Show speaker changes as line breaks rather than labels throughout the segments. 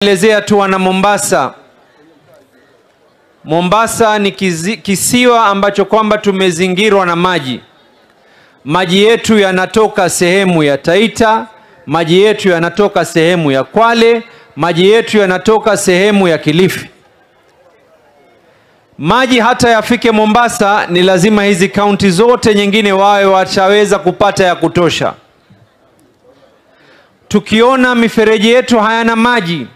Elezea tu wana Mombasa. Mombasa ni kisiwa ambacho kwamba tumezingirwa na maji. Maji yetu yanatoka sehemu ya Taita, maji yetu yanatoka sehemu ya Kwale, maji yetu yanatoka sehemu ya Kilifi. Maji hata yafike Mombasa ni lazima hizi kaunti zote nyingine wawe wataweza kupata ya kutosha. Tukiona mifereji yetu hayana maji,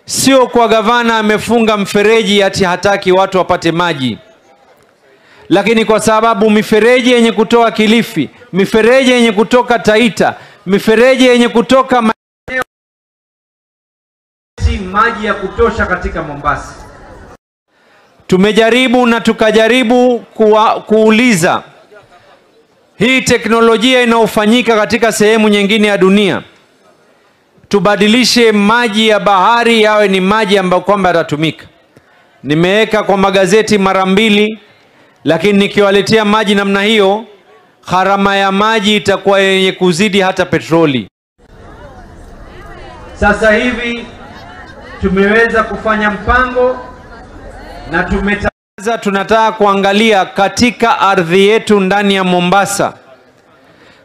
sio kwa gavana amefunga mfereji ati hataki watu wapate maji, lakini kwa sababu mifereji yenye kutoka Kilifi, mifereji yenye kutoka Taita, mifereji yenye kutoka maeneo maji ya kutosha katika Mombasa. Tumejaribu na tukajaribu kuuliza hii teknolojia inayofanyika katika sehemu nyingine ya dunia, tubadilishe maji ya bahari yawe ni maji ambayo kwamba yatatumika. Nimeweka kwa magazeti mara mbili, lakini nikiwaletea maji namna hiyo, gharama ya maji itakuwa yenye kuzidi hata petroli. Sasa hivi tumeweza kufanya mpango na tumetangaza, tunataka kuangalia katika ardhi yetu ndani ya Mombasa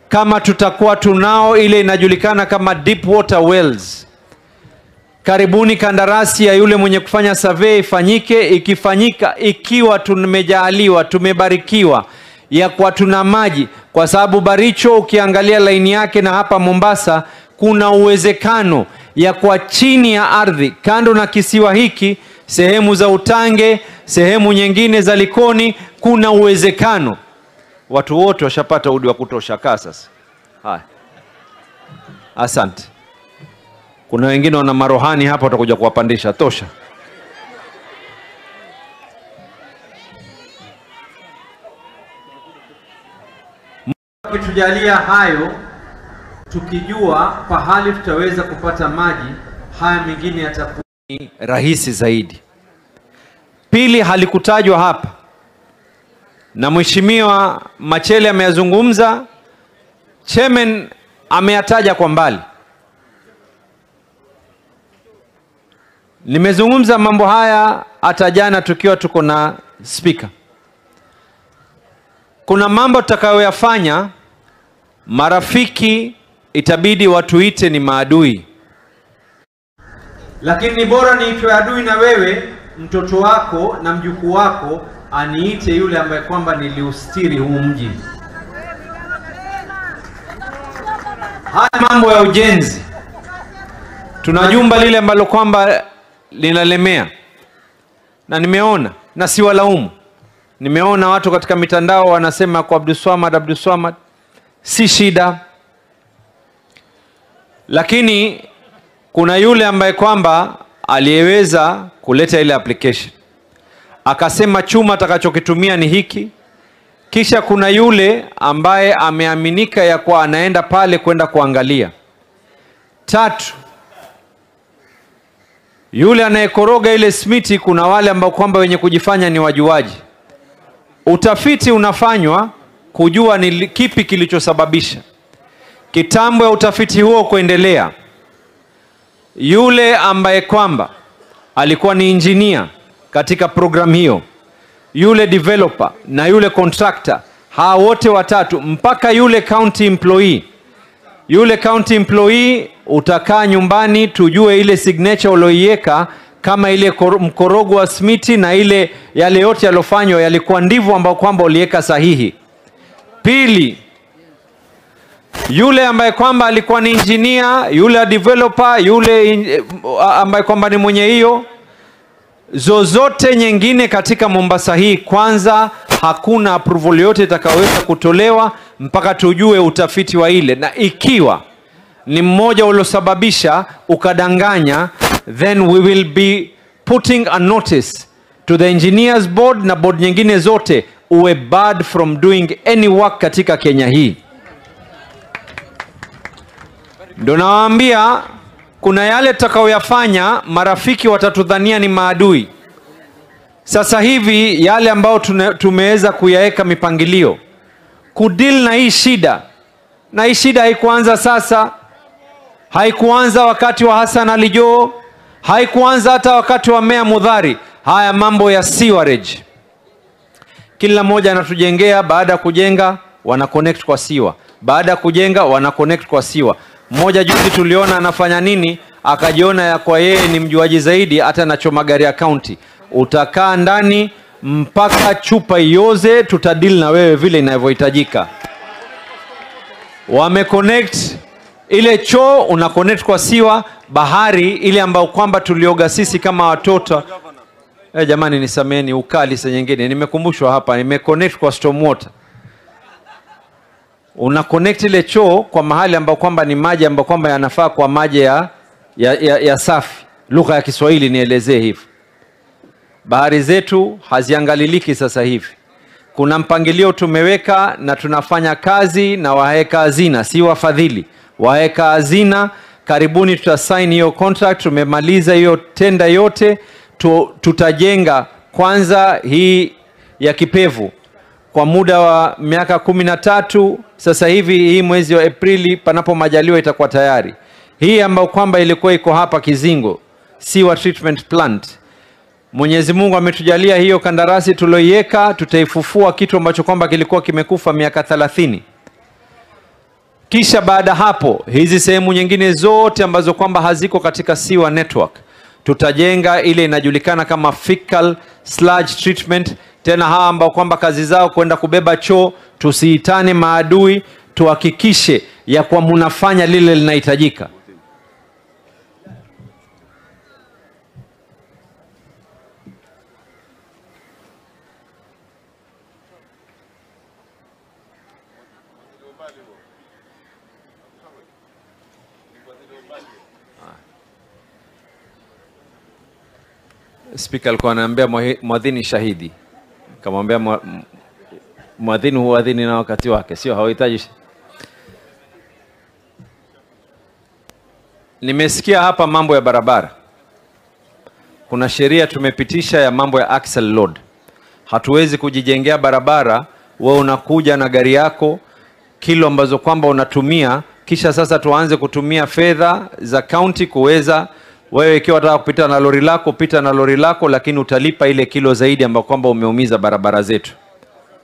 kama tutakuwa tunao ile inajulikana kama deep water wells. Karibuni kandarasi ya yule mwenye kufanya survey ifanyike. Ikifanyika, ikiwa tumejaaliwa, tumebarikiwa ya kwa tuna maji, kwa sababu Baricho ukiangalia laini yake na hapa Mombasa kuna uwezekano ya kwa chini ya ardhi kando na kisiwa hiki, sehemu za Utange, sehemu nyingine za Likoni, kuna uwezekano. Watu wote washapata udi wa kutosha. Kaa sasa. Haya. Asante. Kuna wengine wana marohani hapa watakuja kuwapandisha. Tosha. Mungu akitujalia hayo, tukijua pahali tutaweza kupata maji, haya mengine yatakuwa rahisi zaidi. Pili, halikutajwa hapa na Mheshimiwa Machele ameyazungumza, Chairman ameyataja kwa mbali. Nimezungumza mambo haya hata jana tukiwa tuko na speaker. Kuna mambo tutakayoyafanya, marafiki itabidi watuite ni maadui. Lakini bora niitwe adui na wewe, mtoto wako na mjukuu wako aniite yule ambaye kwamba niliustiri huu mji. Haya mambo ya ujenzi, tuna jumba lile ambalo kwamba linalemea, na nimeona, na siwalaumu, nimeona watu katika mitandao wanasema kwa Abdulswamad, Abdulswamad, si shida. Lakini kuna yule ambaye kwamba aliyeweza kuleta ile application, akasema chuma atakachokitumia ni hiki. Kisha kuna yule ambaye ameaminika ya kwa anaenda pale kwenda kuangalia. Tatu, yule anayekoroga ile smiti, kuna wale ambao kwamba wenye kujifanya ni wajuaji. Utafiti unafanywa kujua ni kipi kilichosababisha. Kitambo ya utafiti huo kuendelea, yule ambaye kwamba alikuwa ni engineer katika program hiyo, yule developer na yule contractor, hawa wote watatu mpaka yule county employee. Yule county employee utakaa nyumbani tujue ile signature ulioiweka kama ile mkorogo wa smiti na ile yale yote yalofanywa yalikuwa ndivyo ambao kwamba uliweka sahihi. Pili, yule ambaye kwamba alikuwa ni engineer, yule developer, yule ambaye kwamba ni mwenye hiyo zozote nyingine katika Mombasa hii, kwanza hakuna approval yote itakayoweza kutolewa mpaka tujue utafiti wa ile, na ikiwa ni mmoja uliosababisha ukadanganya, then we will be putting a notice to the engineers board na board nyingine zote, uwe barred from doing any work katika Kenya hii. Ndio nawaambia kuna yale tutakayoyafanya marafiki watatudhania ni maadui. Sasa hivi yale ambao tumeweza kuyaweka mipangilio kudeal na hii shida, na hii shida haikuanza sasa, haikuanza wakati wa Hassan Ali Joho, Haikuanza hata wakati wa Mea Mudhari. Haya mambo ya sewerage, kila mmoja anatujengea, baada ya kujenga wana connect kwa siwa, baada ya kujenga wana connect kwa siwa. Mmoja juzi tuliona anafanya nini, akajiona ya kwa yeye ni mjuaji zaidi, hata anachoma gari ya county. Utakaa ndani mpaka chupa ioze, tutadili na wewe vile inavyohitajika. Wameconnect ile choo, una connect kwa siwa, bahari ile ambayo kwamba tulioga sisi kama watoto. Jamani nisameni ukali saa nyingine, nimekumbushwa hapa, nimeconnect kwa stormwater. Una connect ile choo kwa mahali ambapo kwamba ni maji ambayo kwamba yanafaa kwa maji ya safi. Lugha ya Kiswahili nielezee hivi. Bahari zetu haziangaliliki sasa hivi. Kuna mpangilio tumeweka na tunafanya kazi na waweka hazina, si wafadhili, waweka hazina. Karibuni tutasign hiyo contract, tumemaliza hiyo tenda yote. Tutajenga kwanza hii ya Kipevu kwa muda wa miaka 13. Sasa hivi hii mwezi wa Aprili panapo majaliwa itakuwa tayari. Hii ambayo kwamba ilikuwa iko hapa Kizingo, Sewer Treatment Plant, Mwenyezi Mungu ametujalia hiyo kandarasi tuloiweka, tutaifufua kitu ambacho kwamba kilikuwa kimekufa miaka 30. Kisha baada hapo hizi sehemu nyingine zote ambazo kwamba haziko katika sewer network tutajenga ile inajulikana kama fecal sludge treatment. Tena hawa ambao kwamba kazi zao kwenda kubeba choo, tusiitane maadui, tuhakikishe ya kwa munafanya lile linahitajika. Speaker alikuwa anaambia mwadhini shahidi, kamwambia mwadhini huadhini na wakati wake, sio hawahitaji. Nimesikia hapa mambo ya barabara. Kuna sheria tumepitisha ya mambo ya axle load. Hatuwezi kujijengea barabara, wewe unakuja na gari yako kilo ambazo kwamba unatumia, kisha sasa tuanze kutumia fedha za county kuweza. Wewe ikiwa unataka kupita na lori lako, pita na lori lako, lakini utalipa ile kilo zaidi ambayo kwamba umeumiza barabara zetu.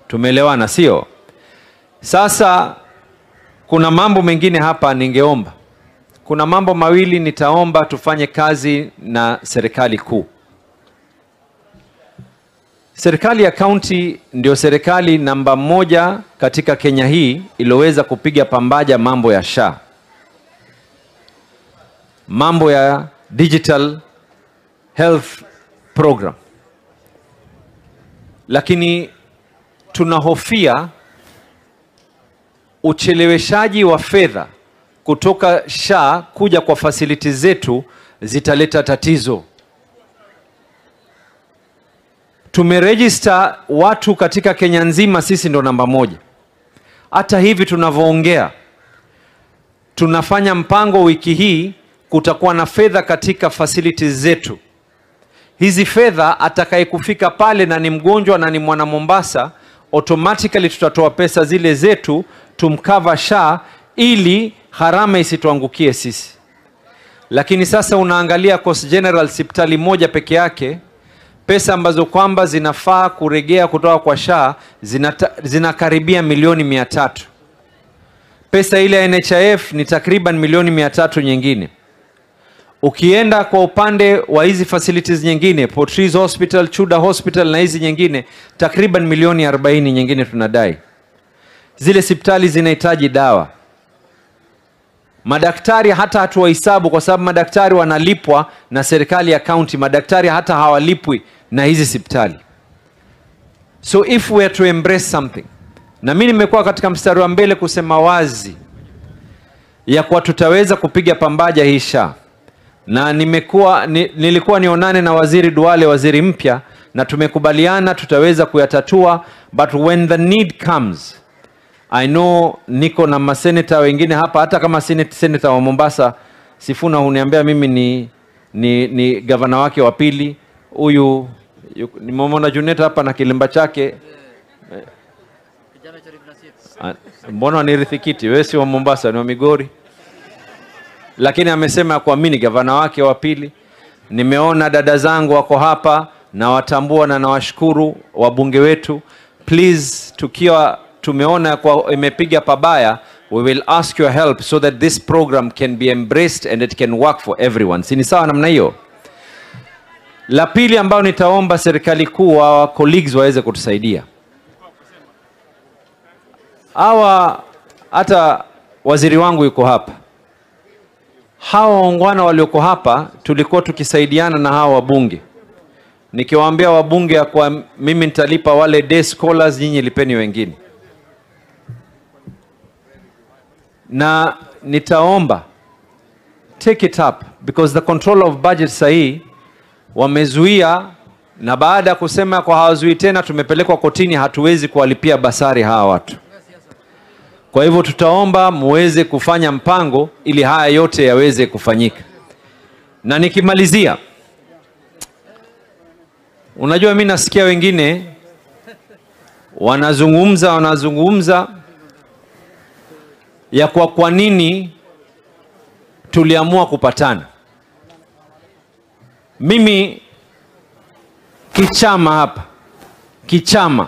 Tumeelewana, sio? Sasa kuna mambo mengine hapa ningeomba. Kuna mambo mawili nitaomba tufanye kazi na serikali kuu. Serikali ya county ndio serikali namba 1 katika Kenya hii iliyoweza kupiga pambaja mambo ya SHA, mambo ya digital health program. Lakini tunahofia ucheleweshaji wa fedha kutoka SHA kuja kwa facility zetu zitaleta tatizo. Tumeregister watu katika Kenya nzima, sisi ndo namba 1. Hata hivi tunavyoongea, tunafanya mpango wiki hii, kutakuwa na fedha katika facilities zetu. Hizi fedha atakayekufika pale na ni mgonjwa na ni mwana Mombasa, automatically tutatoa pesa zile zetu tumkava SHA ili gharama isituangukie sisi. Lakini sasa unaangalia Coast General hospitali moja peke yake, pesa ambazo kwamba zinafaa kuregea kutoka kwa SHA zinakaribia milioni 300. Pesa ile ya NHIF ni takriban milioni 300 nyingine. Ukienda kwa upande wa hizi facilities nyingine, Port Reitz Hospital, Chuda Hospital na hizi nyingine, takriban milioni 40 nyingine tunadai. Zile hospitali zinahitaji dawa. Madaktari hata hatuwahesabu kwa sababu madaktari wanalipwa na serikali ya county, madaktari hata hawalipwi na hizi hospitali. So if we are to embrace something, na mimi nimekuwa katika mstari wa mbele kusema wazi ya kwa tutaweza kupiga pambaja hii SHA. Na nilikuwa nionane na Waziri Duale, waziri mpya, na tumekubaliana tutaweza kuyatatua, but when the need comes, I know niko na maseneta wengine hapa, hata kama senator wa Mombasa Sifuna huniambia mimi ni gavana wake wa pili. Huyu nimemwona Juneta hapa na kilemba chake. Mbona wanirithi kiti? Wewe si wa Mombasa, ni wa Migori. Lakini amesema kwa mimi ni gavana wake wa pili. Nimeona dada zangu wako hapa, na watambua na nawashukuru wabunge wetu. Please, tukiwa tumeona kwa imepiga pabaya, we will ask your help so that this program can be embraced and it can work for everyone. Si ni sawa namna hiyo? La pili ambayo nitaomba serikali kuu wa colleagues waweze kutusaidia. Hawa hata waziri wangu yuko hapa. Hawa waungwana walioko hapa tulikuwa tukisaidiana na hawa wabunge. Nikiwaambia wabunge ya kwa mimi nitalipa wale day scholars, nyinyi lipeni wengine. Na nitaomba take it up because the control of budget sahi wamezuia, na baada ya kusema kwa hawazuii tena tumepelekwa kotini, hatuwezi kuwalipia basari hawa watu. Kwa hivyo tutaomba muweze kufanya mpango ili haya yote yaweze kufanyika. Na nikimalizia, unajua mimi nasikia wengine wanazungumza ya kwa nini tuliamua kupatana. Mimi kichama hapa, kichama,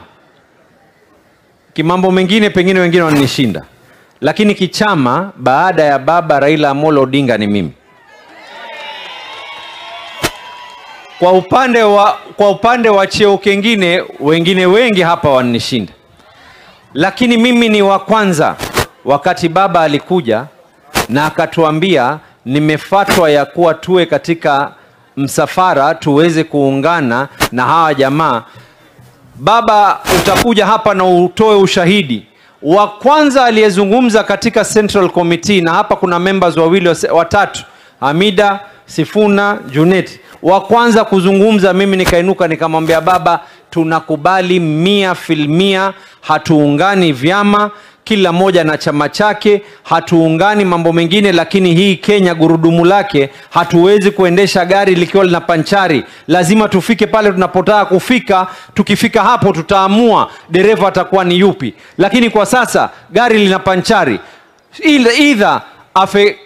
kimambo mengine pengine wengine wananishinda, lakini kichama baada ya baba Raila Amolo Odinga ni mimi. Kwa upande wa cheo kingine wengine wengi hapa wananishinda, lakini mimi ni wa kwanza. Wakati baba alikuja na akatuambia nimefatwa ya kuwa tuwe katika msafara tuweze kuungana na hawa jamaa, baba utakuja hapa na utoe ushahidi. Wa kwanza aliyezungumza katika Central Committee, na hapa kuna members wawili watatu, Hamida, Sifuna, Junet. Wa kwanza kuzungumza mimi nikainuka nikamwambia baba, tunakubali 100%, hatuungani vyama, kila moja na chama chake, hatuungani mambo mengine, lakini hii Kenya gurudumu lake, hatuwezi kuendesha gari likiwa lina panchari. Lazima tufike pale tunapotaka kufika. Tukifika hapo tutaamua dereva atakuwa ni yupi. Lakini kwa sasa gari lina panchari, either afe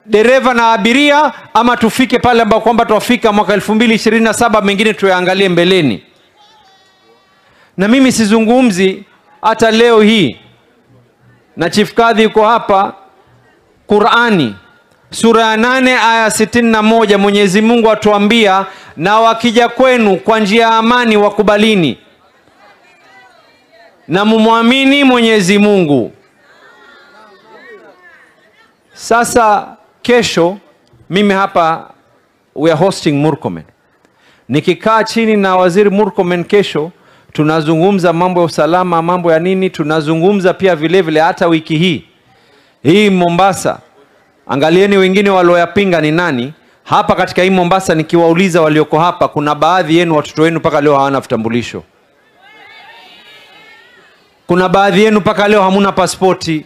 dereva na abiria, ama tufike pale ambapo kwamba tuafika mwaka 2027, mengine tuyaangalie mbeleni. Na mimi sizungumzi hata leo hii, na Chief Kadhi yuko hapa, Qur'ani sura ya 8 aya 61, Mwenyezi Mungu atuambia, na wakija kwenu kwa njia ya amani wakubalini na mumwamini Mwenyezi Mungu. Sasa kesho mimi hapa we are hosting Murkomen. Nikikaa chini na Waziri Murkomen kesho, tunazungumza mambo ya usalama, mambo ya nini, tunazungumza pia vile vile hata wiki hii. Hii Mombasa, angalieni wengine walioyapinga ni nani. Hapa katika hii Mombasa nikiwauliza walioko hapa, kuna baadhi yenu watoto wenu mpaka leo hawana vitambulisho. Kuna baadhi yenu mpaka leo hamuna pasipoti.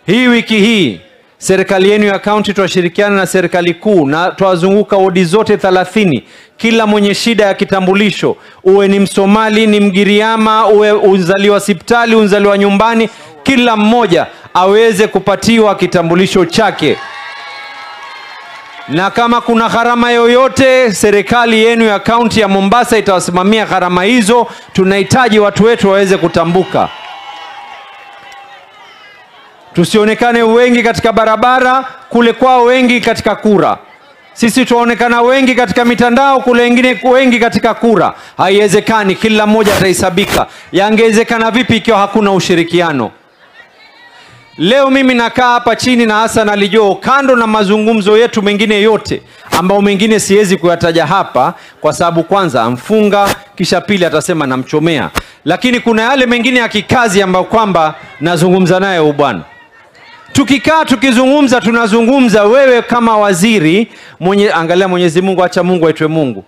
Hii wiki hii serikali yenu ya county tuwashirikiana na serikali kuu na tuwazunguka wodi zote 30. Kila mwenye shida ya kitambulisho, uwe ni Msomali, ni Mgiriama, uwe unzaliwa hospitali, unzaliwa nyumbani, kila mmoja aweze kupatiwa kitambulisho chake. Na kama kuna gharama yoyote, serikali yenu ya county ya Mombasa itawasimamia gharama hizo. Tunahitaji watu wetu waweze kutambuka. Tusionekane wengi katika barabara, kule kwao wengi katika kura. Sisi tuonekana wengi katika mitandao, kule wengine wengi katika kura. Haiwezekani, kila mmoja atahesabika. Yangewezekana vipi ikiwa hakuna ushirikiano? Leo mimi nakaa hapa chini na Hassan Ali Joho, kando na mazungumzo yetu mengine yote ambao mengine siwezi kuyataja hapa kwa sababu kwanza amfunga, kisha pili atasema namchomea. Lakini kuna yale mengine ya kikazi ambayo kwamba nazungumza naye huyu bwana. Tukikaa tukizungumza, tunazungumza wewe kama waziri mwenye, angalia Mwenyezi Mungu, acha Mungu aitwe Mungu.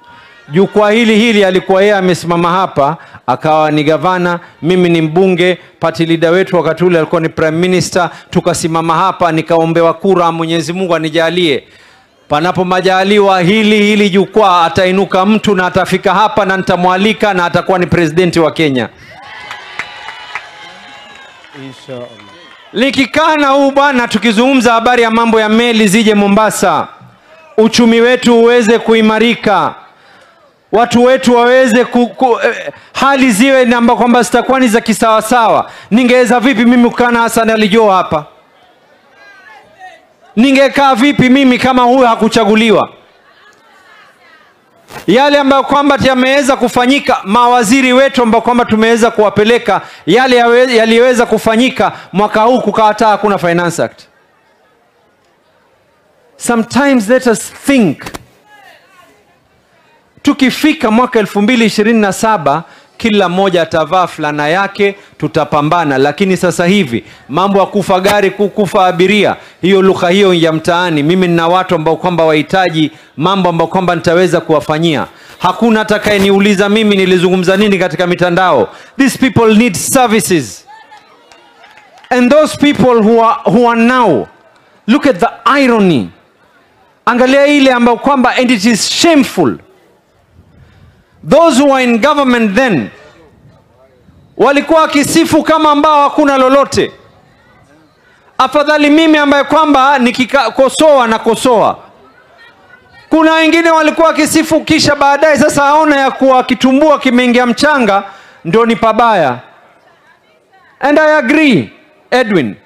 Jukwaa hili alikuwa yeye amesimama hapa, akawa ni gavana, mimi ni mbunge, party leader wetu wakati ule alikuwa ni prime minister. Tukasimama hapa nikaombewa kura, Mwenyezi Mungu anijalie. Panapo majaliwa hili jukwaa atainuka mtu na atafika hapa na nitamwalika na atakuwa ni president wa Kenya.
Inshallah.
Nikikaa na huu bwana tukizungumza habari ya mambo ya meli zije Mombasa, uchumi wetu uweze kuimarika, watu wetu waweze hali ziwe namba kwamba zitakuwa ni za kisawasawa. Ningeweza vipi mimi kukaa na Hassan Ali Joho hapa? Ningekaa vipi mimi kama huyo hakuchaguliwa? Yale ambayo kwamba yameweza kufanyika, mawaziri wetu ambao kwamba tumeweza kuwapeleka, yale yaliweza kufanyika mwaka huu kukawa hata hakuna Finance Act. Sometimes let us think. Tukifika mwaka 2027 kila mmoja atavaa fulana yake, tutapambana. Lakini sasa hivi mambo ya kufa gari, kufa abiria, hiyo lugha hiyo ya mtaani, mimi nina watu ambao kwamba wahitaji mambo ambao kwamba nitaweza kuwafanyia. Hakuna atakayeniuliza mimi nilizungumza nini katika mitandao. These people need services. And those people who are now, look at the irony. Angalia ile ambao kwamba, and it is shameful. Those who are in government then walikuwa wakisifu kama ambao hakuna lolote. Afadhali mimi ambaye kwamba nikikosoa na kosoa. Kuna wengine walikuwa wakisifu kisha baadaye sasa aona ya kuwa kitumbua kimeingia mchanga ndio ni pabaya. And I agree, Edwin.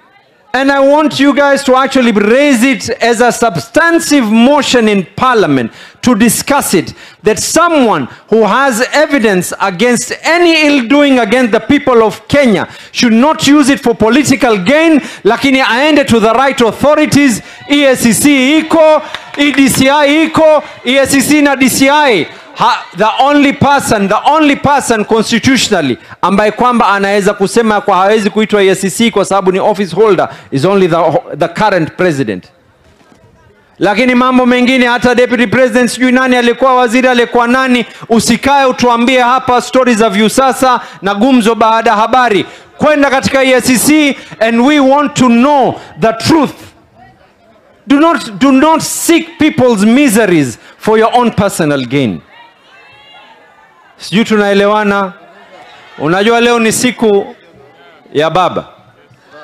And I want you guys to actually raise it as a substantive motion in Parliament to discuss it, that someone who has evidence against any ill-doing against the people of Kenya should not use it for political gain, lakini aende to the right authorities. EACC iko, EDCI iko, EACC na DCI. The only person constitutionally ambaye kwamba anaweza kusema kwa hawezi kuitwa EACC kwa sababu ni office holder is only the current president. Lakini mambo mengine, hata deputy president sijui nani alikuwa waziri alikuwa nani, usikae utuambie hapa stories za Viusasa na gumzo baada habari. Kwenda katika EACC and we want to know the truth. Do not seek people's miseries for your own personal gain. Sijui tunaelewana? Unajua leo ni siku ya baba.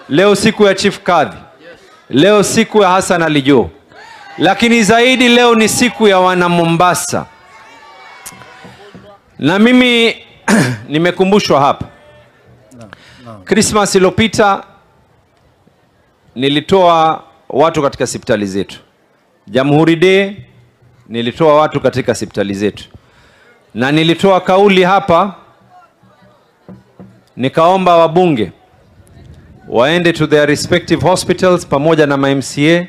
Leo siku ya Chief Kadhi. Leo siku ya Hassan Ali Joho. Lakini zaidi leo ni siku ya wana Mombasa. Na mimi nimekumbushwa hapa. Christmas iliyopita nilitoa watu katika hospitali zetu. Jamhuri Day nilitoa watu katika hospitali zetu. Na nilitoa kauli hapa, nikaomba wabunge waende to their respective hospitals pamoja na MCA,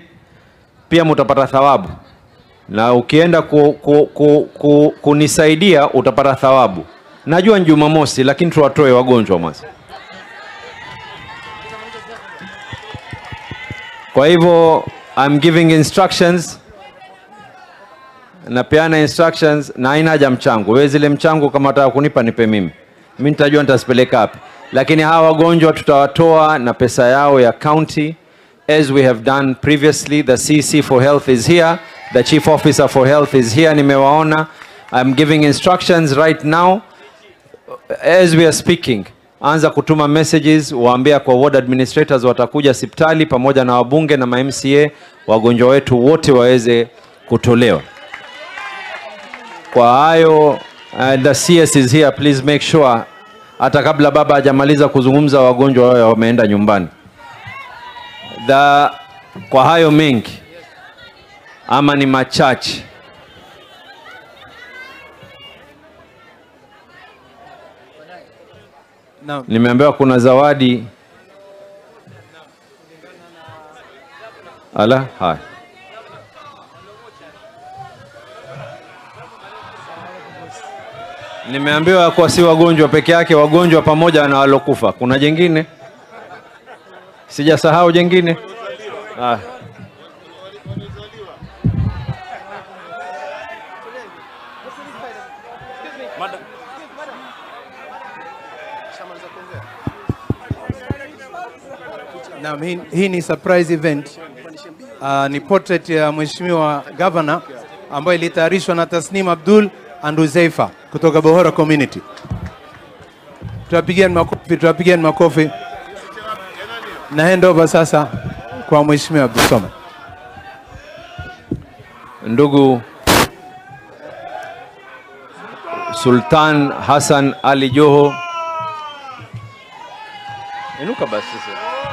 pia mutapata thawabu. Na ukienda kunisaidia utapata thawabu. Najua ni Jumamosi, lakini tuwatoe wagonjwa mwanzo. Kwa hivyo I'm giving instructions, napeana instructions, na haina haja mchango. Wewe zile mchango kama unataka kunipa nipe mimi. Mimi nitajua nitasipeleka wapi. Lakini hawa wagonjwa tutawatoa na pesa yao ya county, as we have done previously. The CC for Health is here, the Chief Officer for Health is here, nimewaona. I'm giving instructions right now as we are speaking. Anza kutuma messages, waambia kwa ward administrators watakuja hospitali pamoja na wabunge na ma MCA, wagonjwa wetu wote waweze kutolewa. Kwa hayo, the CS is here, please make sure hata kabla baba hajamaliza kuzungumza wagonjwa wao wameenda nyumbani. Kwa hayo mengi ama ni machache, nimeambiwa kuna zawadi. Ala, hai. Nimeambiwa kwa si wagonjwa peke yake, wagonjwa pamoja na walokufa. Kuna jengine? Sijasahau jengine? Ah.
Naam, hii ni surprise event. Ni portrait ya Mheshimiwa Governor ambayo ilitayarishwa na Tasnim Abdul and Uzaifa kutoka Bohora Community. Tuwapigieni makofi, tuwapigieni makofi. Na hand over sasa kwa Mheshimiwa Abdul Somad.
Ndugu Sultan Hassan Ali Joho. Inuka basi sasa.